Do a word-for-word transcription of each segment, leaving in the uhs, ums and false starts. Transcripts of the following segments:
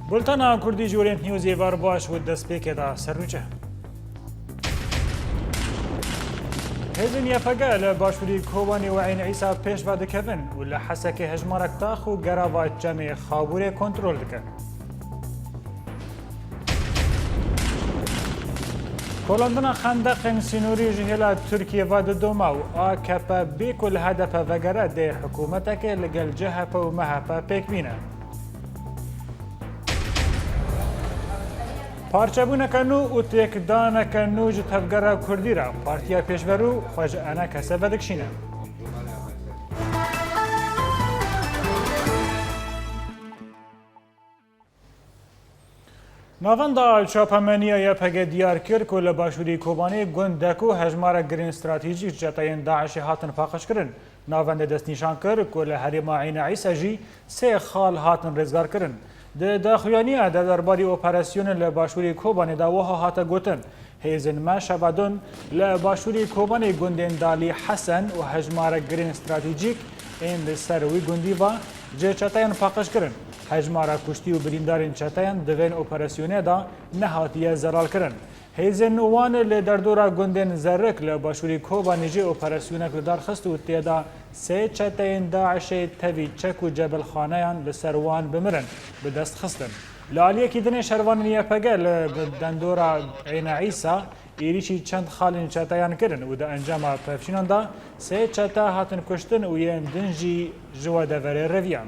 Bultena Kurdî ji Orient News ê bar baş û destpêkê de sernûçe. Hêzên Y P G li başûrî Kobanê û Eyn Îsa pêş ve dikevin û li Hesekê hejmarek tax û gerava çemê Xabûrê kontrol dikin. Kolandina xendeqên sînorî ji hêla Tirkiyê ve didome û A K P bê ku li H D P vegere dê hikûmeteke li gel C H P û M H P pêk bîne. Parçebûneke nû û têkdaneke nû ji tevgera Kurdî re Partiya Pêşverû xwe ji E N K S vedikişîne. Navenda çapemeniya Y P G diyar kir ku li başûrî Kobanê gundek û hejmarek girên stratejîk ji çeteyên DAIŞê hatin paqijkirin. Navendê destnîşan kir ku li herêma Eyn Îsa jî sê xal hatin rêzgarkirin. Di daxuyaniya de derbarî operasyonên li başûrî Kobanê de wiha hate gotin, Hêzên me şeva dûn li başûrî Kobanê gundên Dalî Hesen û hejmarek girên stratejîk ên li ser wî gundî ve ji çeteyan paqij kirin. Hejmara kuştî û birîndarên çeteyan di vên operasyonê de nehatiye zelalkirin. Hêzên wan li derdora gundên Zerik li başûrî Kobanê jî operasyonek li dar xist û tê de sê çeteyên DAIŞê tevî çek û cebilxaneyan li ser wan bi mirin bi dest xistin. Li aliyekî din ê şervanên Y P G li dendora Eyn Îsa êrîşî çend xalên çeteyan kirin û di encama pevçûnan de sê çete hatin kuştin û yên din jî ji we deverê reviyan.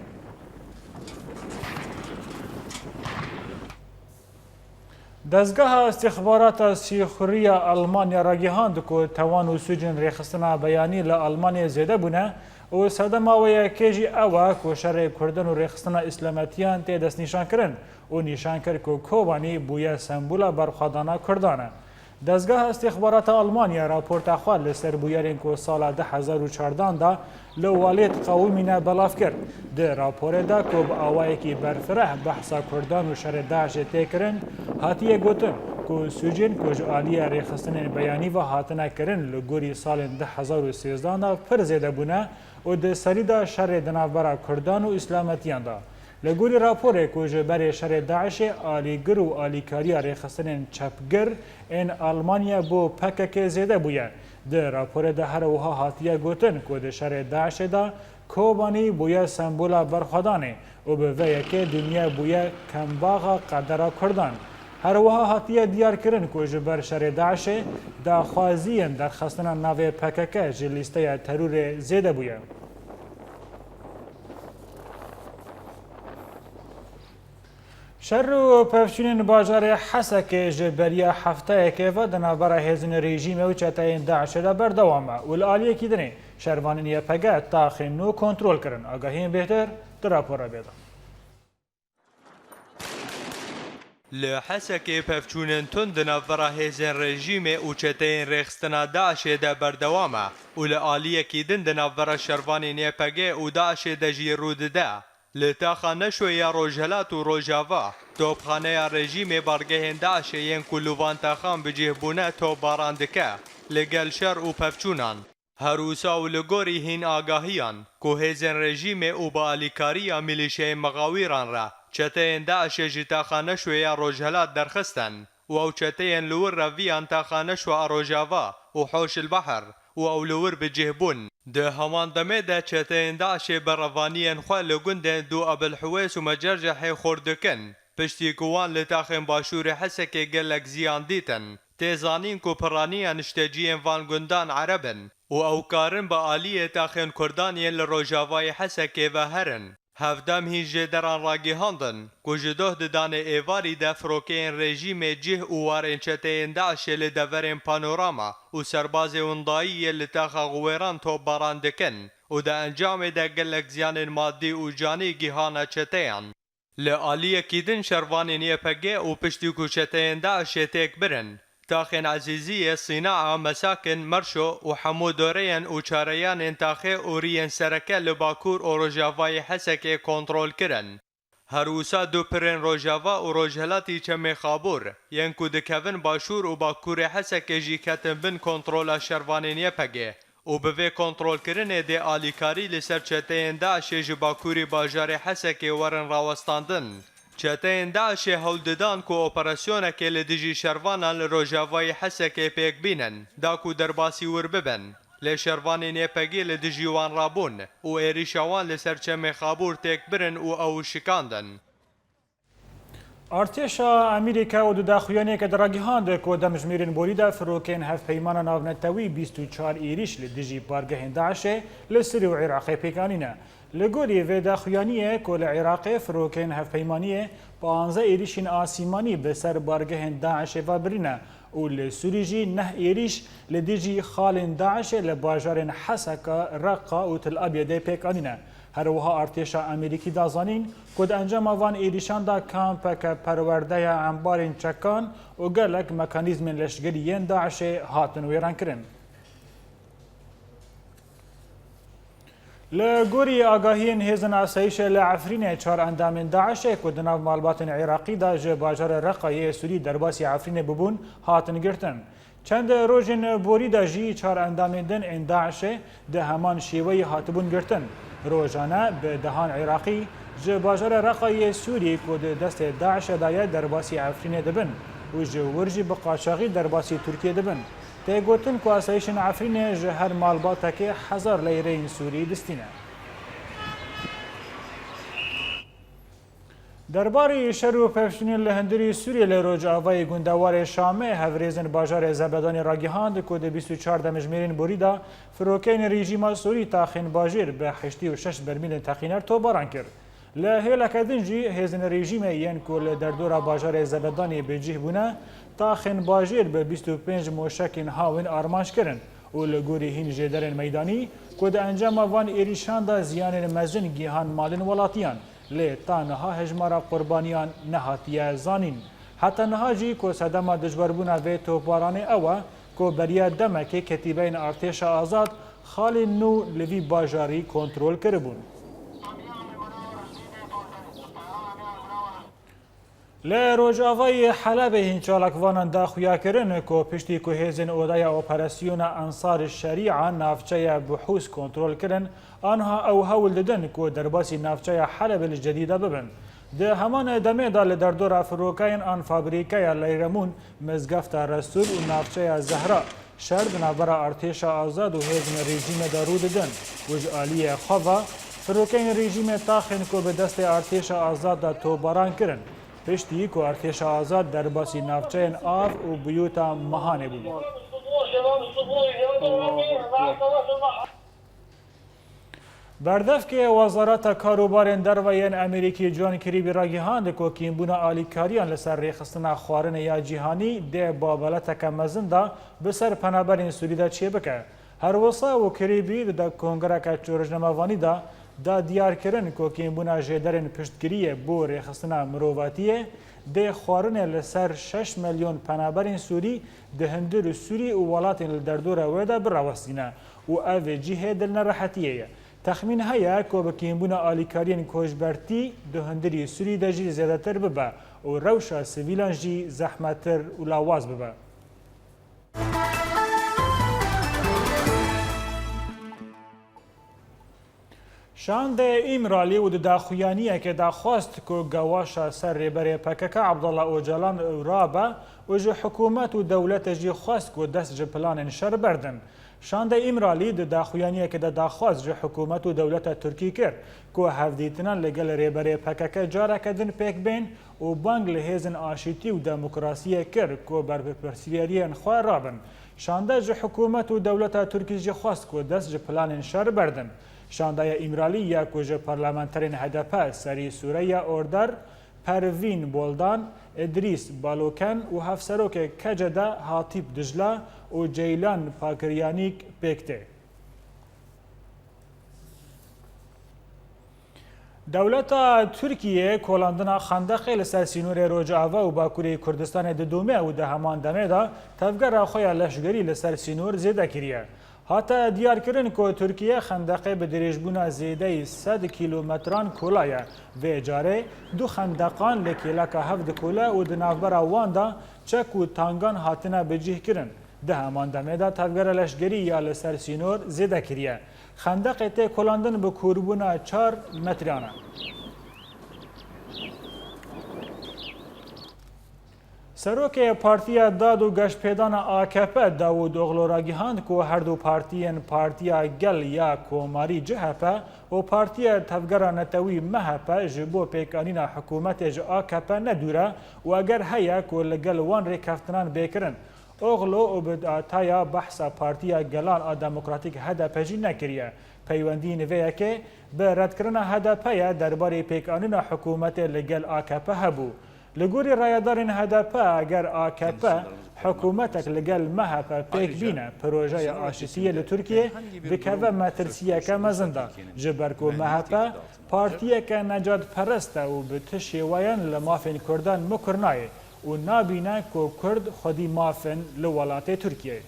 Dezgeha Îstîxbarata Sîxuriya Almanya ragihand ku tewan û sûcên rêxistina beyanî li Almanyayê zêde bûne û sedema wê yekê jî ew e ku şerê Kurdan û rêxistina Îslametiyan tê destnîşankirin û nîşan kir ku Kobanî bûye sembola berxwedana Kurdan e. Dezgeha Îstîxbarata Almanya raporta xwe li ser bûyerên ku sala du hezar û çardan de li welêt qewimîne belav kir. Di raporê de ku bi awayekî berfireh behsa Kurdan û şerê DAIŞê tê kirin, hatiye gotin ku sûcên ku ji aliyê rêxistinên beyanî ve hatine kirin li gorî salên du hezar û sêzdan de pir zêde bûne û di serî de şerê di navbera Kurdan û Îslametiyan de. Li gorî raporê ku ji berê şerê DAIŞê alîgir û alîkariya rêxistinên çepgir ên Almanya bo P K K zêde bûye. Di raporê de her wiha hatiye gotin ku di şerê DAIŞê de Kobanî bûye sembola berxwedanê û bi vê yekê dinya bûye kembaxa qedera Kurdan. Her wiha hatiye diyar kirin ku ji ber şerê DAIŞê daxwaziyên derxistina navê P K K ji lîsteya terorê zêde bûye. Şer û pevçûnên bajarê Hesekê ji beriya hefteyekê ve di navbera hêzên rejîmê û çeteyên DAIŞê de berdewam e û li aliyekî dinê şervanên Y P G taxên nû kontrol kirin. Agahiyên bêhtir di rapora bê de. Li Hesekê pevçûnên tund di navbera hêzên rejîmê û çeteyên rêxistina DAIŞê de berdewam e û li aliyekî din di navbera şervanên Y P G û DAIŞê de jî rû dide. Li taxa Neşwe ya Rojhelat û Rojava, topxaneya rejîmê bargehên DAIŞê yên ku li van taxan bi cih bûne topbaran dike, li gel şer û pevçûnan. Her wisa û li gorî hîn agahiyan ku hêzên rejîmê û bi alîkariya milîşeyên mixawîran re çeteyên DAIŞê ji taxa Neşwe ya Rojhelat derxistin û ew çeteyên li wir reviyan taxa Neşwe a Rojava û Hoş el Behr û ew li wir bi cih bûn. Di heman demê de çeteyên DAIŞê bi revaniyên xwe li gundên Dû Ebil Huwês û Mecercehê xurt dikin. Piştî ku wan li taxên başûrê Hesekê gelek ziyan dîtin, tê zanîn ku piraniya nişteciyên van gundan Ereb in û ew karin bi aliyê taxên Kurdan yên li rojavayê Hesekê ve herin. Hevdem hîn jêderan ragihandin ku ji doh di danê êvarî de firokeyên rejîmê cih û warên çeteyên DAIŞê li deverên Panorama û serbazê windayî yê li taxa Xuwêran topbaran dikin û di encamê de gelek ziyanên madî û canî gihana çeteyan. Li aliyekî din şervanên Y P G û piştî ku çeteyên DAIŞê têk birin, taxên Ezîziyê, Sînaa, Mesakin, Merşo û hemû doreyên û çareyanên taxê û riyên sereke li bakur û rojavayê Hesekê kontrol kirin. Her wisa du pirên Rojava û Rojhelatî Çemê Xabûr, yên ku dikevin Başûr û Bakurê Hesekê jî ketin bin kontrola şervanên Y P G û bi vê kontrolkirinê dê alîkarî li ser çeteyên DAIŞê ji bakurî bajarê Hesekê werin rawestandin. Çeteyên DAIŞê hewl didan ku operasyonekê li dijî şervanan li rojavayî Hesekê pêk bînin, da ku derbasî wir bibin. Lê şervanên Y P G li dijî wan rabûn û êrîşa wan li ser Çemê Xabûr têk birin û ew şikandin. Artêşa Amerîka û di daxuyaniyeke de ragihand ku demjimêrên borî de firokeyên hevpeymana navnetewî bîst û çar êrîş li dijî bargehên DAIŞê li Sûrî û Iraqê pêk anîne. Li gorî vê daxuyaniyê ku li Iraqê firokeyên hevpeymaniyê panzdeh êrîşên asîmanî bi ser bargehên DAIŞê ve birîne û li Sûrî jî neh êrîş li dijî xalên DAIŞê li bajarên Heseka, Reqa û Til Abyedê pêk anîne. Her wiha artêşa Amerîkî da zanîn ku di encama van êrîşan de kampeke perwerdeya embarên çekan û gelek mekanîzmên leşgerî yên DAIŞê hatin wêrankirin. Li gorî agahiyên hêzên asayîşê li Efrînê, çar endamên DAIŞê ku di nav malbatên Iraqî de ji bajarê Reqayê Sûrî derbasî Efrînê bibûn, hatin girtin. Çend rojên borî de jî çar endamên din ên DAIŞê di heman şêweyî hatibûn girtin. Rojane bi dehan Iraqî ji bajarê Reqayê Sûrî ku di destê DAIŞê de ye derbasî Efrînê dibin û ji wir jî bi qaçaxî derbasî Tirkiyê dibin. Tê gotin ku asayîşên Efrînê ji her malbatekê hezar leyreyên Sûrî distîne. Derbarî şer û pevçûnên li hundirî Sûriyê li rojavayê gundewarê Şamê, hevrêzên bajarê Zebedanê ragihand ku di bîst û çar demjimêrên borî de firokeyên rejîma Sûrî taxên bajêr bi heştê û şeş bermîlên teqîner topbaran kir. Li hêleke din jî hêzên rejîmê yên ku li derdora bajarê Zebedanê bi cih bûne, taxên bajêr bi bîst û pênc moşekên hawên armanc kirin û li gorî hîn jêderên meydanî ku di encama van êrîşan de ziyanên mezin gihan malên welatiyan, lê ta niha hejmara qurbaniyan nehatiye zanîn. Heta niha jî ku sedema dijwarbûna vê topbaranê ew e ku beriya demekê ketîbeyên artêşa azad xalên nû li vî bajarî kontrol kiribûn. Li rojavayê Helebê hîn çalakvanan da xuya kirin ku piştî ku hêzên Odaya Operasyona Ensar Şerîa navçeya Buhûs kontrol kirin, anha ew hewl didin ku derbasî navçeya Helebê li cedî de bibin. Di heman demê de li derdora firokeyên an fabrîkeya Leyremun, Mizgefta Resûl û navçeya Zehra, şer di navbera artêşa azad û hêzên rejîmê de rû didin û ji aliyê xwe ve firokeyên rejîmê taxên ku bi destê artêşa azad de topbaran kirin, piştî ku artêşa azad derbasî navçeyên Av û Biyûta Mehanê bûn. Berdevkê Wezareta Karûbarên Derve yên Amerîkî John Kirby ragihand ku kêmbûna alîkariyan li ser rêxistina xwarinê ya cîhanî dê babeleteke mezin de bi ser penaberên Sûrî de çêbike. Her wisa û Kirby di kongreke çorojnamevanî de da diyar kirin ku kêmbûna jêderên piştgiriyê bo rêxistina mirovatiyê dê xwarinê li ser şeş milyon penaberên Sûrî di hundir Sûrî û welatên li derdora wê de birawestîne û ev cihê dilnerehetiyê ye. Texmîn heye ku bi kêmbûna alîkariyên koçbertî di hundirî Sûrî de jî zêdetir bibe û rewşa sivîlan jî zehmettir û lawaz bibe. Şandê Îmralî û di daxuyaniyekê de xwest ku gewaşa ser rêberê P K K Abdullah Ocalan rabe û ji hikûmet û dewletê jî xwest ku dest ji planên şer berdin. Şandê Îmralî di daxuyaniyekê de daxwaz ji hikûmet û dewleta Tirkî kir ku hevdîtinan li gel rêberê P K K careke din pêk bên û bang li hêzên aşîtî û demokrasiyê kir ku berpirsiyariyên xwe rabin. Şande ji hikûmet û dewleta Tirkî jî xwest ku dest ji planên şer berdin. Şandaya Îmralî ya ku ji parlamenterên H D P Serî Sûreya Order, Pervîn Boldan, Îdrîs Baloken û Hevserokê K C D Hatîp Dicla û Ceylan Pakiryanîk pêk tê. Dewleta Tirkiyê kolandina xendeqê li ser sînorê Rojava û Bakurê Kurdistanê didome û di heman demê de tevgera xwe ya leşgerî li ser sînor zêde kiriye. Hate diyarkirin ku Tirkiye xendeqê bi dirêjbûna zêdeyî sed kîlometran kola ye. Vê carê du xendeqan li kêleka hev dikole û di navbera wan de çek û tangan hatine bicihkirin. Di heman demê de tevgera leşkerî ya li ser sînor zêde kiriye. Xendeqê tê kolandin bi kûrbûna çar metriyan e. Serokê Partiya Dad û Geşpêdana A K P Davûd Oglu ragihand ku her du partiyên Partiya Gel ya Komarî C H P û Partiya Tevgera Netewî M H P ji bo pêkanîna hikûmetê ji A K P ne dûr e û eger heye ku li gel wan rêkeftinan bê kirin. Oglu û bi dataya behsa Partiya Gelan a Demokratîk H D P jî nekiriye. Peywendiyên vê yekê bi redkirina H D P ye derbarê pêkanîna hikûmetê li gel A K P hebû. Li gorî rayedarên H D P, eger A K P hikûmetek li gel M H P pêk bîne, projeya aşitiyê li Tirkiyê dikeve metirsiyeke mezin de, ji ber ku M H P partiyeke necadperest e û bi ti şêweyan li mafên Kurdan mikir nayê û nabîne ku Kurd xwedî maf in li welatê Tirkiyeyê.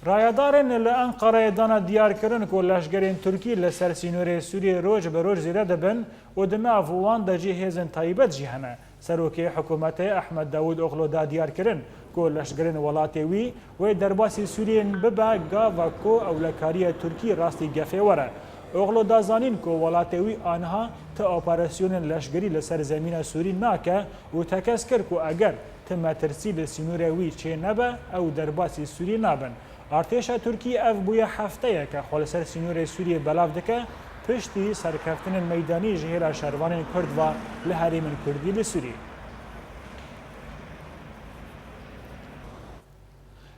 Rayedarên li Enqereyê dane diyarkirin ku leşgerên Tirkî li ser sînorê Sûriyê roj bi roj zêde dibin û di nav wan de jî hêzên taybet jî hene. Serokê hikûmetê Ehmed Dawûd Oglu da diyarkirin ku leşgerên welatê wî wê derbasî Sûriyê bibe gava ku ewlekariya Tirkî rastî gefê were. Oglu da zanîn ku welatê wî aniha ti operasyonên leşgerî li ser zemîna Sûrî nake û tekez kir ku eger ti metirsî li sînorê wî çê nebe, ew derbasî Sûrî nabin. Artêşa Tirkî ev bûye hefteyeke xwe li ser sînorê Sûriyê belav dike, piştî serkeftinên meydanî ji hêla şervanên Kurd ve li herêmên Kurdî li Sûriyê.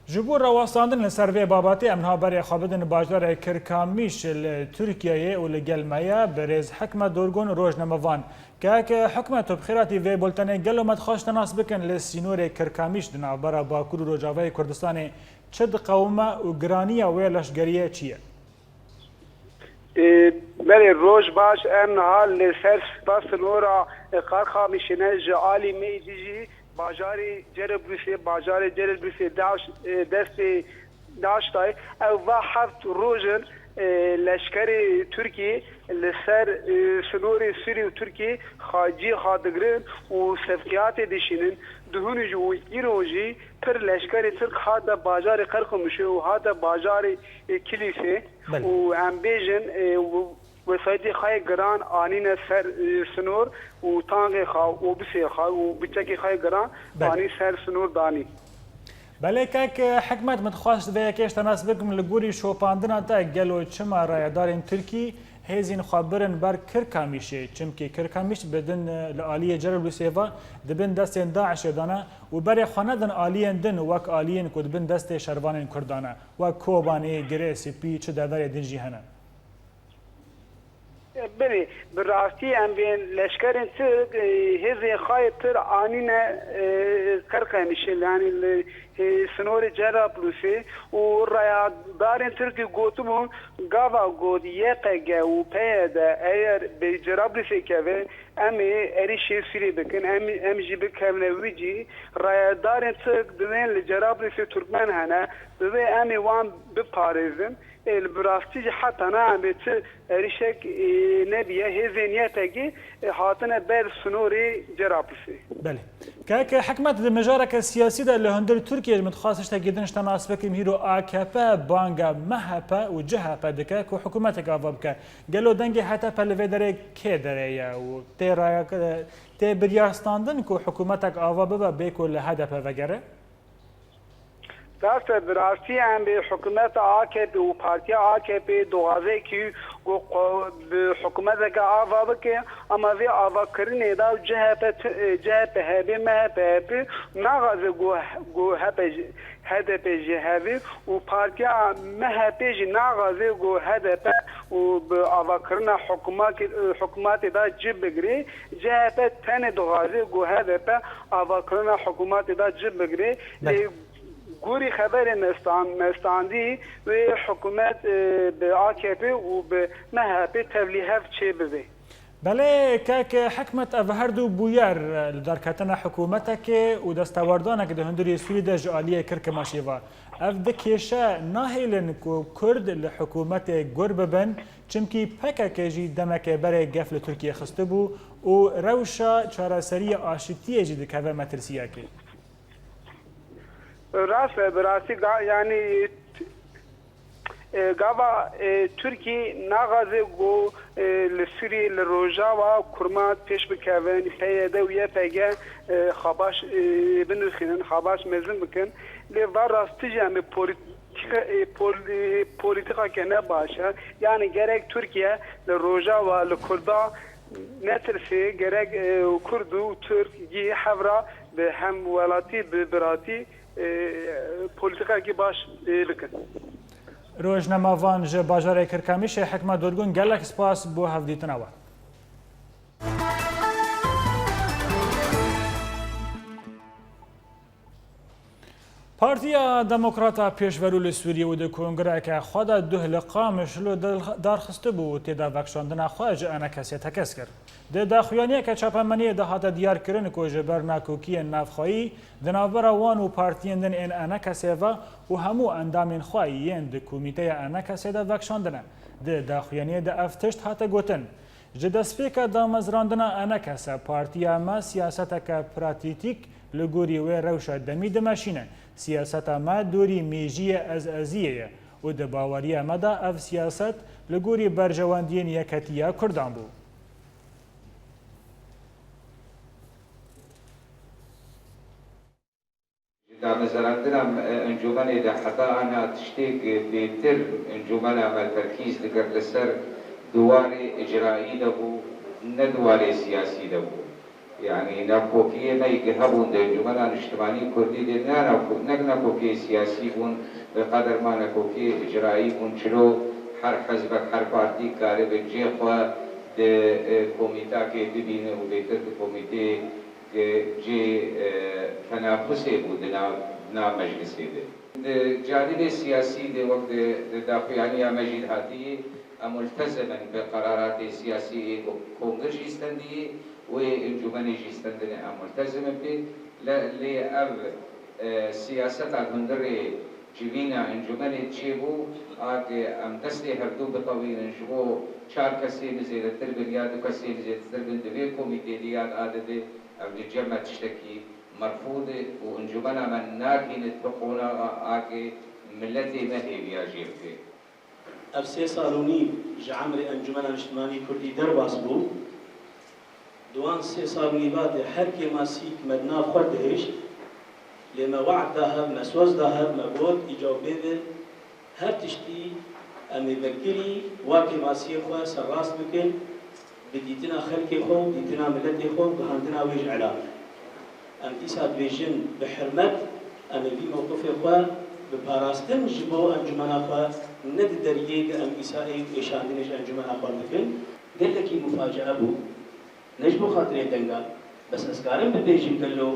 Ji bo rawestandin li ser vê babetê em niha berê xwe bidin bajarê Kirkamîş li Tirkiyeyê û li gel me ye birêz Hikmet Dorgun, rojnamevan. Kek Hikmet, tu bi xêr hatî vê bultenê. Gelo me dixwest te nas bikin li sînorê Kirkamîş di navbera Bakur û Rojavayê Kurdistanê çi diqewime û giraniya wê leşgeriyê çi ye? Ê, belê, roj baş, em niha li ser spa sinora Qarqamişê ne, ji alî me yî dijî bajarê Cerablûsê, bajarê Cerablûsê daş, ê, destê daş dayê. Ew va heft roj in, ê, leşkerê Tirkiyê li ser, ê, sinorê Sûrî û Tirkiyê xacî xwe digirin û sevkiyatê dişînin. Duhunî jî û îro jî pir leşkerê Tirk hate bajarê Qerqimuşê û hate bajarê, ê, Kilîsê. Belê. Û em bêjin, ê, w-, wesayîtê xwe yê giran anîne ser, e, sinor û tankê xwe, obusê xwe û biçekê xwe yê giran Belê. anî ser sinor danî. Belê kek Hikmet, min dixwest vê yekê ji te nas bikim, li gorî şopandina te gelo çima rayedarên Tirkî hêzên xwe birin ber Kirkamîşê? Çimkî Kirkamîş bi din, e, li aliyê Cerablûsê ve di bin destên DAIŞê de ne û berê xwe nedin aliyên din wek aliyên ku di bin destê şervanên Kurdan e, wek Kobanê, Girê Spî, çi deverê din jî hene. Belê, bi rastî em bên leşkerên Tirk, e, hêzên xwe yê pir anîne, e, Qerqemişê, yanî li, e, sinorê Cerablûsê û rayedarên Tirkî gotibûn, gava got Y P G û P Y D eger bi Cerablûsê keve, em ê êrîşê Sûriyê bikin, em, em jî bikevine wî cî. Rayedarên Tirk divên li Cerablûsê Tirkmen hene, divê em ê wan biparêzin. Ê, li bi rastî jî heta niha em ê çi êrîşek, ê, nebiye, hêzên Y P G, ê, hatine ber sinorê Cerablûsê. Belê. Keke Hikmet, di mijareke siyasî de li hundir Tirkiyê min dixwest tiştekî din ji te nas bikim, hîro A K P banga M H P û C H P dike ku hikûmetek ava bike. Gelo dengê H D P li vê derê kê derê ye û tê raya-, tê biryarstandin ku hikûmetek ava bibe bê ku li H D P vegere? Rast e, bi rastî em ê hikûmeta A K P û partiya A K P dixwaze ku, ku qo-, bi hikûmeteke ava bike, ama vê avakirinê de C H P, T-, C H P H D P, M H P H D P naxwaze ku, ku H P jî, H D P jî hebe û partiya M H P jî naxwaze ku H D P û bi avakirina hikûmakê-, hikûmetê de cih bigire. C H P tenê dixwaze ku H D P avakirina hikûmetê de cih bigire. Belê. Lê gorî xeberê me stan-, me standî, wê hikûmet, e, bi A K P û bi M H P tevlî hev çêbibe. Belê, kek Hikmet, ev her du bûyer li derketina hikûmetekê û destewerdanekê di hundirê Sûrî de ji aliyê Kirkimaşê ve. Ev du kêşe nahêlin ku Kurd li hikûmetê gur bibin, çimkî P K K jî demeke berê gef li Tirkiyê xistibû û rewşa çareseriyê aşitiyê jî dikeve metirsiyekê. Rast e, bi rastî ga-, yanî, e, gava, e, Tirkî naxwaze ku, e, li Sûriyê, li Rojava kurmaz pêş bikevin, P Y D û Y P G, e, xabaş, e, binirxînin, xabaş mezin bikin. Lê va rastî jî em ê polîtîka, e, pol-, e, polîtîkake ne baş e. Yanî gerek Tirkiye li Rojava, li Kurda netirsê, gerek, e, Kurd û Tirk yî hevra bi hemwelatî, bi biratî, e, polîtîkayekî baş, e, bikin. Rojnamevan ji bajarê Kirkamîşê Hikmet Durgun, gelek spas bo hevdîtina we. Partiya Demokrata Pêşverû li Sûriyê û di kongreyeke xwe de duh li Qamişlo darxistibû û tê de vekişandina xwe ji ENKSê tekez kir. Di daxuyaniyeke çapemeniyê de hate diyarkirin ku ji ber nakokiyên navxweyî di navbera wan û partiyên din ên ENKSê ve û hemû endamên xwe yên di komîteya ENKSê de vekişandine. Di daxuyaniyê de ev tişt hate gotin. Ji destpêka damezrandina ENKSê, partiya me siyaseteke pratîtîk li gorî wê rewşa demî dimeşîne. Siyaseta me dorî mêjiyê ez-eziyê ye û di baweriya me de ev siyaset li gorî berjewendiyên yeketiya Kurdan bû. Ji damezrandina me, encûmenê de heta ana tiştêk bêtir encûmena me terkîz dikir li ser di warê icraî de bû, ne di warê siyasî de bû. Yanî nakokiyê me yê ku hebûn di Encûmena Niştimanî Kurdî de ne nako-, ne nakokiyê siyasî bûn, bi qeder ma nakokiyê icraî bûn, çilo her hizbek, her partî karibe cê xwe di, e, komîtakê bibîne û bêtir di komîteyê cê, e, tenafusê bû di nav, nav meclisê de. Di canibê siyasî de wek di, di daxuyaniya me jî dihatî, em multezim in bi qeraratê siyasî ê ku kongir jî stendiyê û ê encûmenê jî stendine, em multezim in pê. Le-, lê ev, e, siyaseta hundirê civîna encûmenê çêbû, a ke em destê hevdû bitewînin ji bo çar kesê min zêdetir bin ya du kesê min zêdetir bin di vê komîtê de ya di a de de, ev li cem me tiştekî merfûd e û encûmena me nagihîne di qonaxa a ke miletê me hêviya jê bike. Ev sê sal û nîv ji emrê Encûmena Niştimanî Kurdî derbas bû. Di wan sê sal û nîva de her kêmasîk me di nav xwe dihişt, lê me we'd da hev, me soz da hev, me got, îca û bêve her tiştî em ê vekirî wa kêmasiyê xwe serrast bikin, bi dîtina xelkê xwe û dîtina miletê xwe û gihandina wê ji elan. Em dîsa dibêjin bi hirmet, em ê vî mewqifê xwe bi parastin ji bo encûmena xwe, ne di deriyê de em îsa ê êşandinê ji encûmena xwe bikin. Gelekî mufacee bû, ne ji bo xatirê denga, bes ez karim bibêjim gelo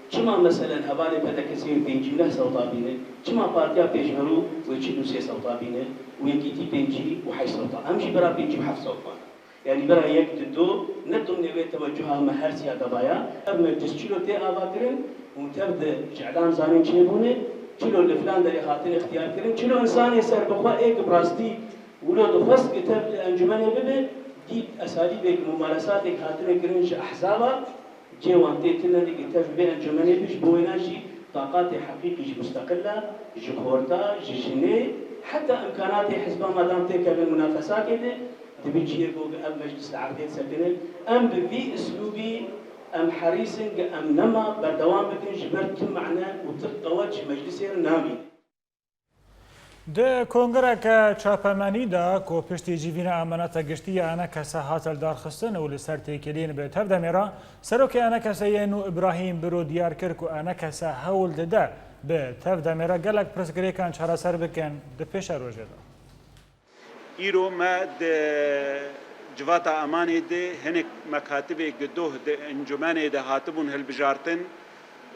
çima meselen hevalê P D K S ê pêncî û neh sewta bîne, çima Partiya Pêşverû wê çil û sê sewta bîne û Yekîtî pêncî û heşt sewta. Em jî bera pêncî û heft sewta. Yanî bera yek di do, ne dimnê wê tewecuha me her siya devaya. Ev meclis çilo tê avakirin û tev de ji elan zanîn çêbûne, çilo li filan derê hatin ixtiyar kirin, çilo însanê serbixwe ê ku bi rastî wilo dixwest ku tev li encûmenê bibe, dît esalîbek, mumaresatêk hatine kirin ji ehzaba, cê wan tê tune dike tev vê encûmenê bi, ji bo wêna jî taqatê heqîqî ji musteqila, ji xorta, ji jinê, heta îmkanatê hizba madam têkevin munafesakê de, dibî cihê ku ev meclis li erdê disekine. Em bi vî uslûbî em herîs in ku em nema berdewam bikin ji ber tu mane û tu qewet ji meclisê re namîne. Di kongreke çapemenî de ku piştî civîna emaneta giştî ya ENKSê hate lidarxistin û li ser têkiliyên bi tevdemê re, Serokê ENKSê yê nû Îbrahîm Biro diyar kir ku ENKSê hewl dide bi tevdemê re gelek pirsgirêkan çareser bikin di pêşerojê de. Îro me di civata emanê de hinek mekatibê gidoh di encûmenê de hatibûn hilbijartin,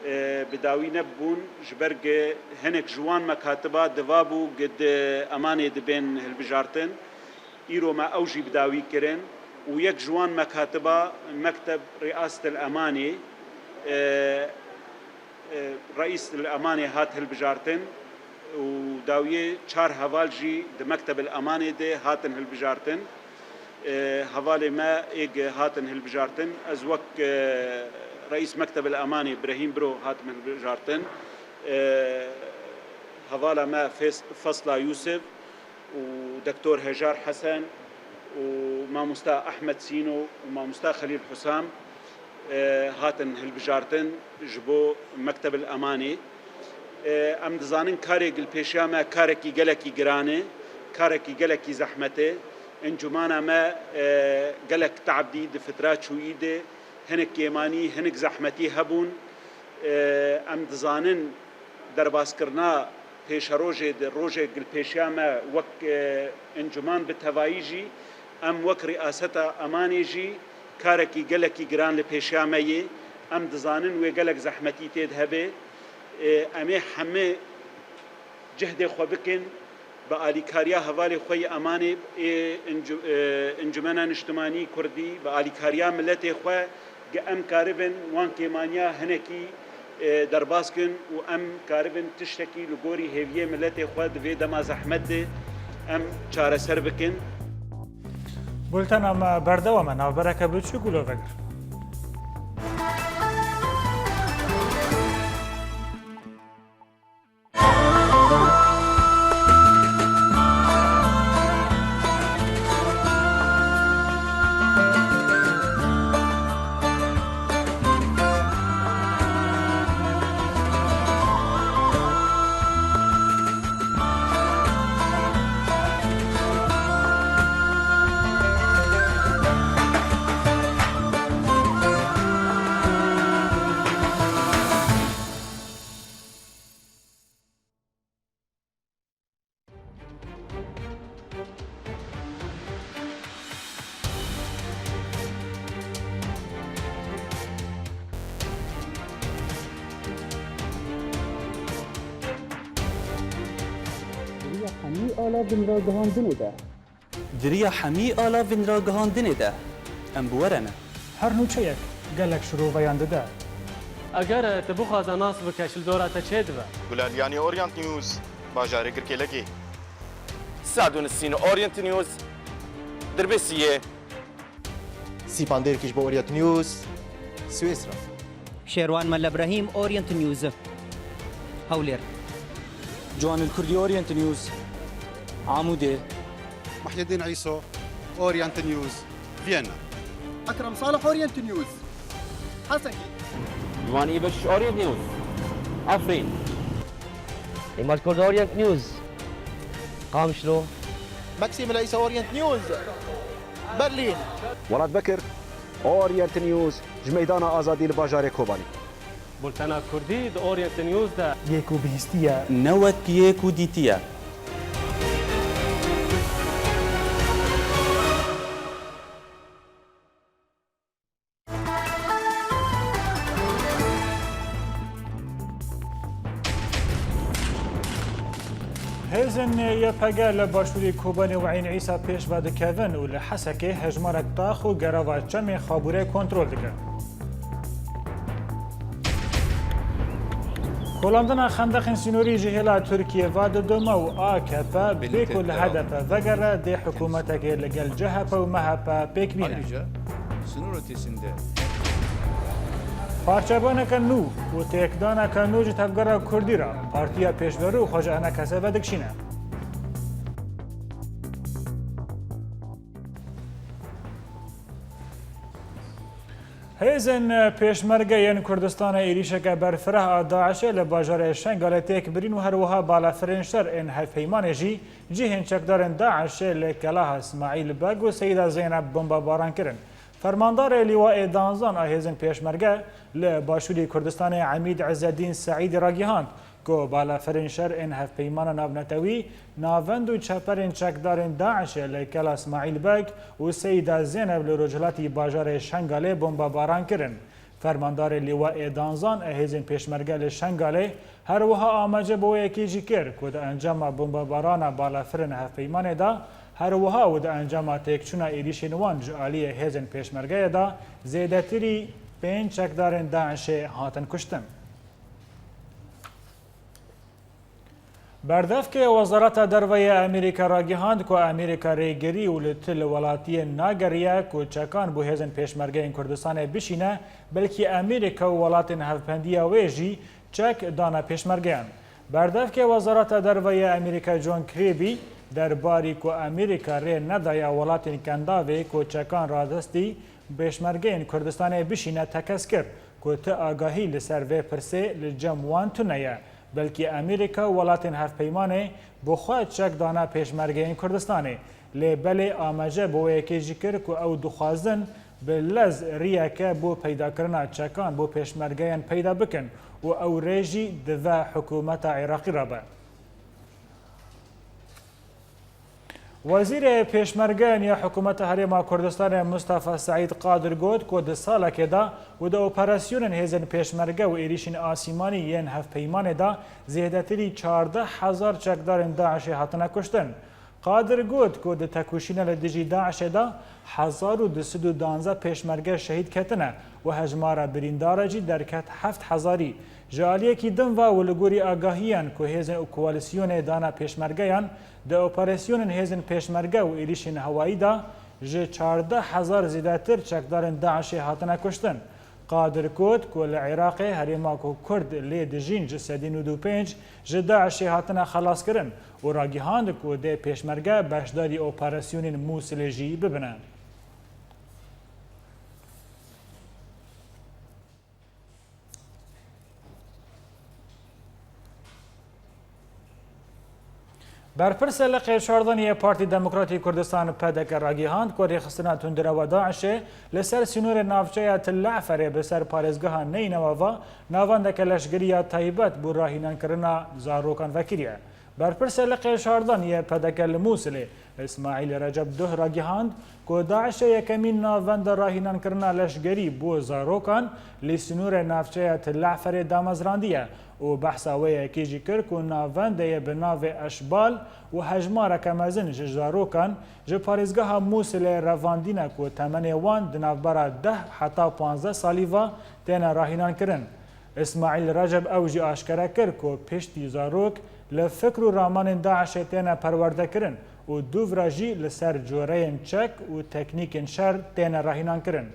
e, bi dawî nebûn, ji ber ku hinek ji wan mekatiba diva bû ku di emanê dibên hilbijartin. Îro me ew jî bi dawî kirin. û yek ji wan mekatiba Mekteb Riasetil Emanê, e, e, Reîs il Emanê hat hilbijartin û dawiyê çar heval jî di Mekteb il Emanê de hatin hilbijartin. E, hevalê me êg hatin hilbijartin. Ez wek, e, Reîs Mekteb il Emanê Birehîm Biro hatim hilbijartin. E, hevala me Fes-, Fesla Yûsif û Doktor Hejar Hesen û Mamosta Ehmed Sîno û Mamosta Xelîl Husam, e, hatin hilbijartin ji bo Mekteb il Emanê. E, em dizanin karê gilpêşiya me karekî gelekî giran e, karekî gelekî zehmet e. Encûmana me, e, gelek teab dî di fitra çûyî de, hinek kêmanî, hinek zehmetî hebûn. E, em dizanin derbaskirina pêşerojê di rojê gilpêşiya me wek, e, encûman bi tevayî jî em wek Rîaseta Emanê jî karekî gelekî giran li pêşiya me yê. Em dizanin wê gelek zehmetî tê de hebe. E, em ê hemî cihdê xwe bikin, bi alîkariya hevalê xwe yê Emanê ê Encu-, e, Encumena Niştimanî Kurdî, bi alîkariya miletê xwe, ge em karibin wan kêmaniya hinekî, e, derbas kin û em karibin tiştekî li gorî hêviyê miletê xwe di vê dema zehmet de em çareser bikin. Bultena me berdewam e, navbereke biçûk û lovegir. Di riya hemî ala vinragihandinê de. Di riya hemî ala vinragihandinê de em bi we re ne. Her nûçeyek gelek şiroveyan dide. Eger tu bixwaze nas bike, ji li dora te çê dibe. Gulaliyanê Orient News, bajarê Girkêlekê. Sadûnisîn Orient News, Dirbêsiyê. Sîpan Dêrkiş bo Orient News, Swêsra. Şêrwan Mele Brahîm, Orient News, Hewlêr. Ciwanil Kurdî, Orient News, Amûdê. Muhyiddin Îso, Orient News, Viyana. Ekrem Salih, Orient News, Hesekî. Ciwanî Beşîş, Orient News, Efrîn. Îmad Kurd, Orient News, Qamişlo. Maxim Îsa, Orient News, Berlîn. Welat Bekir, Orient News, ji Meydana Azadî li bajarê Kobanî. Bultena Kurdî di Orient News de. Yê ku bihîstiye. Ne wek yê ku dîtiye. Hêzên Y P G li başûrê Kobanê û Eyn Îsa pêş ve dikevin û li Hesekê hejmarek tax û gerava çemê Xabûrê kontrol dikin. Kolandina xendexên sînorî ji hêla Tirkiyê ve didome û A K P bê ku li H D P vegere dê hikûmetekê li gel C H P û M H P pêk bîne. Ayrıca sınır ötesinde Parçebaneke nû û têkdaneke nû ji Tevgera Kurdî re Partiya Pêşverû xwe ji E N K S ve dikişîne. Hêzên Pêşmerge yên Kurdistanê êrîşeke berfireh a DAIŞê li bajarê Şengalê têk birîn û her wiha balafirên şer ên hevpeymanê jî cihên çekdarên DAIŞê li Kelaha Smaîl Beg û Seyda Zeyneb bombebaran kirin. Fermandarê Lîwayê Danzan a Hêzên Pêşmerge li Başûrê Kurdistanê Emîd Îzzeddîn Seîdî ragihand, ku balafirên şer ên Hevpeymana Navnetewî navend û çeperên çekdarên DAIŞê li Kela Smaîl Beg û Seyda Zeyneb li rojhilatî bajarê Şengalê bombebaran kirin. Fermandarê Lîwayê Danzan a Hêzên Pêşmerge li Şengalê her wiha amaje bi wê yekê jî kir, ku di encama bombebarana balafirên hevpeymanê de Her wiha û di encama têkçûna êrîşên wan ji aliyê hêzên pêşmergeyê de zêdetirî pênc çekdarên DAIŞê hatin kuştin. Berdevkê Wezareta Derve yê Amerîka ragihand ku Amerîka rêgirî û li tu li welatiyên nageriye ku çekan bo hêzên pêşmergeyên Kurdistanê bişîne, belkî Amerîka û welatên hevpendiya wê jî çek dana pêşmergeyan. Berdevkê Wezareta Derve yê Amerîka John Kirby derbarî ku Amerîka rê nedaye welatên Kendavê ku çekan radestî pêşmergeyên Kurdistanê bişîne tekez kir ku ti agahî li ser vê pirsê li cem wan tune ye. Belkî Amerîka û welatên hevpeymanê bi xwe çek dana pêşmergeyên Kurdistanê. Lê belê A M C bi wê yekê jî kir ku ew dixwazin bi lez riyeke bo peydakirina çekan bo pêşmergeyan peyda bikin û ew rê jî di ve hikûmeta Iraqî re be. Wezîrê Pêşmergeyan ya Hikûmeta Herêma Kurdistanê Mustafa Seîd Qadir got ku di salekê de û di operasyonên hêzên pêşmerge û êrîşên asîmanî yên hevpeymanê de zêdetirî çardeh hezar çekdarên DAIŞê hatine kuştin. Qadir got ku di tekoşîna li dijî DAIŞê de hezar û du sed û duwazdeh pêşmerge şehîd ketine û hejmara birîndara jî derket heft hezarî. Ji aliyekî din ve û li gorî agahiyan ku hêzên û koalîsyonê dana pêşmergeyan, di operasyonên hêzên pêşmerge û êrîşên hewayî de ji çardeh hezar zêdetir çekdarên DAIŞê hatine kuştin. Qadir got ku li Iraqê herêma ku Kurd lê dijîn ji sedî nod û pênc ji DAIŞê hatine xelaskirin û ragihand ku dê pêşmerge beşdarî operasyonên Mûsilê jî bibine. Berpirsê liqê çardin yê Partî Demokratî Kurdistan, P D K, ragihand ku rêxistina tundrewa DAIŞê li ser sînorê navçeya Til Eferê bi ser parêzgeha Neynewava navendeke leşgerî ya taybet bo rahînankirina zarokan vekiriye. Berpirsê liqê çardin yê P D K li Mûsilê, Îsmaîl Receb Duh, ragihand ku DAIŞê yekemîn navenda rahînankirina leşgerî bo zarokan li sînorê navçeya Til Eferê damezrandiye û behsa wê yekê jî kir ku navendeyê bi navê Eşbal û hejmareke mezin ji zarokan ji parêzgeha Mûsilê revandîne ku temenê wan di navbera deh heta panzdeh salî ve têne rahînankirin. Îsmaîl Receb ew jî aşkere kir ku piştî zarok li fikr û ramanên DAIŞê têne perwerdekirin û dûv re jî li ser coreyên çek û teknîkên şer têne rahînankirin.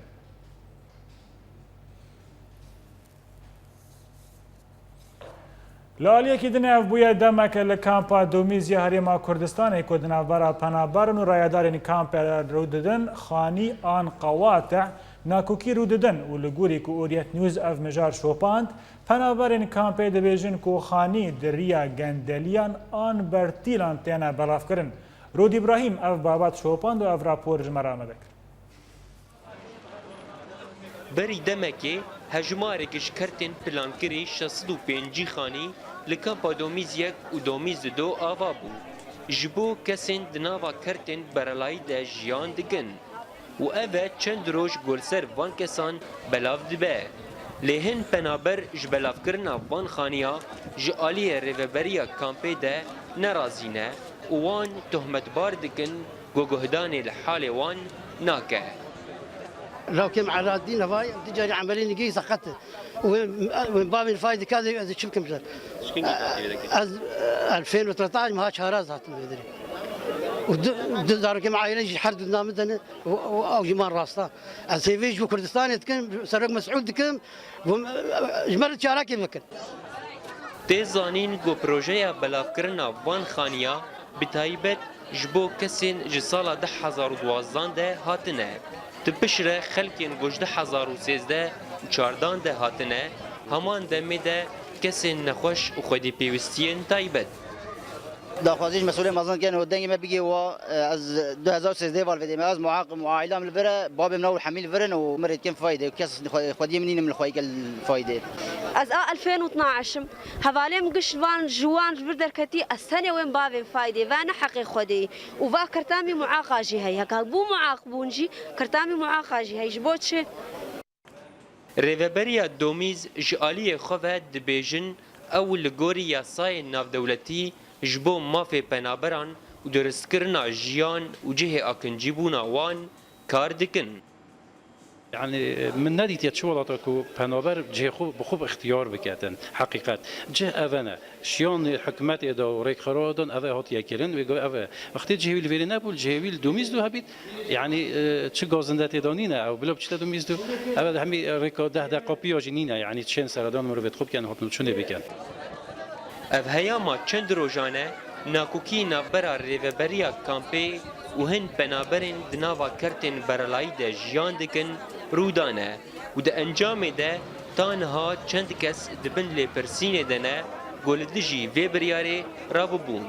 Li aliyekî din ev bûye demeke li kampa Domîz ya Herêma Kurdistanê ku di navbera penaberan û rayedarên kampê re rû didin, xanî an qewatih nakokî rû didin û li gorî ku Orient News ev mijar şopand, penaberên kampê dibêjin ku xanî di riya gendeliyan an bertîlan têne belavkirin. Rûd Îbrahîm ev babet şopand û ev rapor ji me re amade kir. Berî demekê hejmarek ji kertên plankirî şeş sed û pêncî xanî li kampa Domîz yek û Domîz du ava bû. Ji bo kesên di nava kertên berelayî de jiyan dikin û ev e çend roj ku li ser van kesan belav dibe. Lê hin penaber ji belavkirina van xaniya ji aliyê rêveberiya kampê de nerazî ne û wan tohmetbar dikin ku guhdanê li halê wan nake. Lawkê me Eladîn, hevayê em tu carî emelê nigî seqet e. Û wê, wê bavên fay dike, ez, ez çi bikim ser? Çi kengî hatî vê derê? Ez, elfên û tretaş meha çar ez hatim vê derê. Û du, du zarokê me aîle jî her du namê de ne. Û, û ew jî man rasta. Ez hêvî ji bo Kurdistanê dikim, Serok Mesûd dikim, ji me re çarekê bikin. Tê zanîn ku projeya belavkirina van xaniya bi taybet ji bo kesên ji sala du hezar û duwazdeh de hatine. Di piştre xelkên ku ji du hezar û sêzdeh û çardan de hatine, heman demê de kesên nexweş û xwedî pêwistiyên taybet. Daxwazî ji mesulên mezin dikin û dengê me bigê wa, ez du hezar û sêzdeh val vedê me, ez muaqim û aîlam li vir e, babê min û hemî li vir in û min rê dikin faydê û kes xwe-, xwediyê min nînim li xweyke faydê. Ez a elfên û tnaş im. Hevalê min giş van ji wan ji vir derketî, ez tenê wên bavên faydê ve ne heqê xwedê yî. Û va kertamî muaqa jî heye. Heka bû muaq bûn jî, kertamî muaqa jî heye. Ji bo çi? Rêveberiya Domîz ji aliyê xwe ve dibêjin, ew li gorî yasayên navdewletî ji bo mafê penaberan û durustkirina jiyan û cihê akincîbûna wan kar dikin. Yanî min nedîtiye çi welata ku penaber cihê xwe bi xwe bi ixtiyar biketin. Heqîqet. Cih ev e ne. Şiyan hikûmetê de û rêkxerawdan ev e hatiye kirin. Wê ev e. Wextê cihê wî li vêrê nebû, cihê wî li Domîz de hebît. Yanî e, çi gazinde tê de nîne, ew bila biçite Domîz de. Ev e hemî rêka deh deqa piya jî nîne. Yanî çên seredan mirovê dixwe bikin, hatin çûnê bikin. Ev heyama çend rojan e nakokî navbera rêveberiya kampê û hin penaberên di nava kertên berelayî de jiyan dikin rû dane û di encamê de ta niha çend kes di bin lêpirsînê de ne ku li dijî vê biryarê rabûbûn.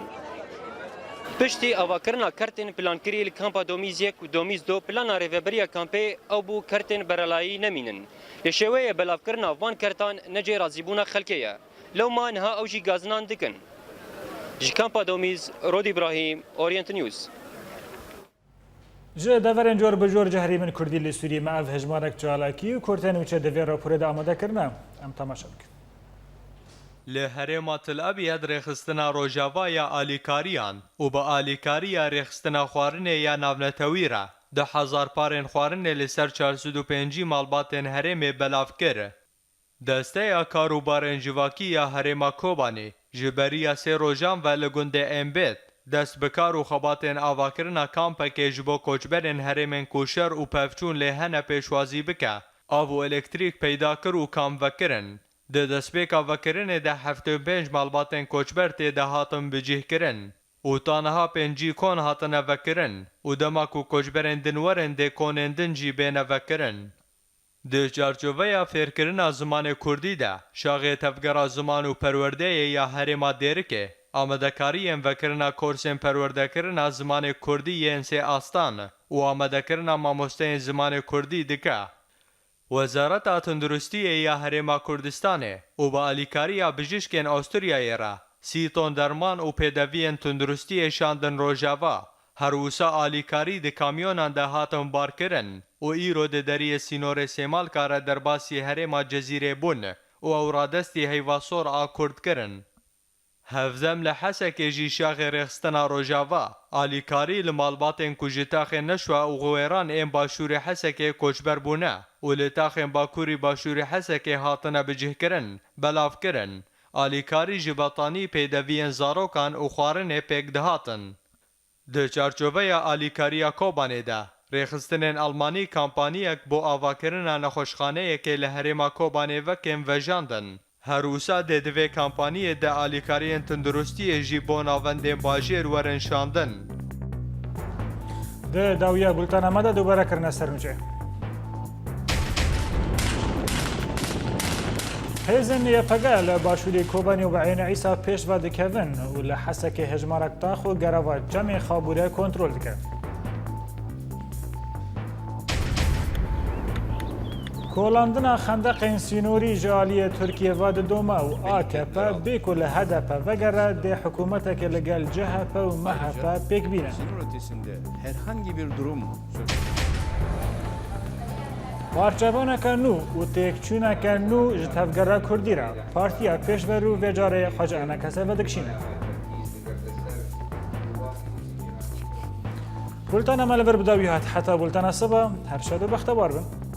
Piştî avakirina kertên plankirî li kampa Domîz yek û Domîz do, plana rêveberiya kampê ew bû kertên berelayî nemînin. Lê şêweyê belavkirina van kertan ne cihê razîbûna xelkê ye. Lewma niha ew jî gazinan dikin. Ji kampa Domîz, Rod Îbrahîm, Orient News. Ji deverên cor bi cor cehrî min kurdî li Sûriyê me ev hejmarek çalakî û kurtên nûçe di vê raporê de amade kirine. Em temaşe bikin. Li herêma Til Ebiyed rêxistina Rojava ya alîkariyan û bi alîkariya rêxistina xwarinê ya navnetewî re du hezar parên xwarinê li ser çar sed û pêncî malbatên herêmê belav kir. Desteya Karûbarên Civakî ya Herêma Kobanê ji beriya sê rojan ve li gundê Êmbêt dest bi kar û xebatên avakirina kampekê ji bo koçberên herêmên ku şer û pevçûn lê hene pêşwazî bike, av û elektrîk peyda kir û kamp vekirin. Di destpêka vekirinê de heftê û pênc malbatên koçber tê de hatin bicihkirin û ta niha pêncî kon hatine vekirin û dema ku koçberên din werin dê konên din jî bêne vekirin. Di çarçoveya fêrkirina zimanê kurdî de, şaxê Tevgera Ziman û Perwerdeyê ya Herêma Dêrikê amadekariyên vekirina korsên perwerdekirina zimanê kurdî yên sê astan û amadekirina mamosteyên zimanê kurdî dike. Wezareta Tunduristiyê ya Herêma Kurdistanê û bi alîkariya bijîşkên Asturyayê re sî ton derman û pêdeviyên tunduristiyê şandin Rojava, her wisa alîkarî di kamyonan de hatin barkirin û îro di deriyê sînorê Sêmalka re derbasî herêma Cezîrê bûn û ew radestî heyva sor a Kurd kirin. Hevdem li Hesekê jî şaxê rêxistina Rojava, alîkarî li malbatên ku ji taxên Neşwa û Xiwêran ên başûrê Hesekê koçber bûne û li taxên bakurî başûrê Hesekê hatine bicihkirin, belav kirin. Alîkarî ji betanî pêdeviyên zarokan û xwarinê pêk dihatin. Di çarçoveya alîkariya Kobanê de, rêxistinên Almanî kampaniyek bo avakirina nexweşxaneyekê li herêma Kobanê vekin vejandin. Her wisa dê di vê kampaniyê de alîkariyên tunduristiyê jî bo navendên bajêr werin şandin. Di dawiya bultena me de dubare kirine ser nûçe. Hêzên Y P G li başûrê Kobanê û bi Eyn Îsa pêş ve dikevin û li Hesekê hejmarek tax û gerava çemê Xabûre kontrol dike. Kolandina xendeqên sînorî ji aliyê Tirkiyê ve didome û A K P bê ku li H D P vegere dê hikûmeteke li gel C H P û M H P pêk bîne. Sınır ötesinde herhangi bir durum söz konusu. Parçevaneke nû û têkçûneke nû ji tevgera Kurdî re Partiya Pêşberû vê carê xwe ji enekese vedikişîne. Bultena me li vir bi dawî hat. Heta bultena siba, her şad û bextewar bin.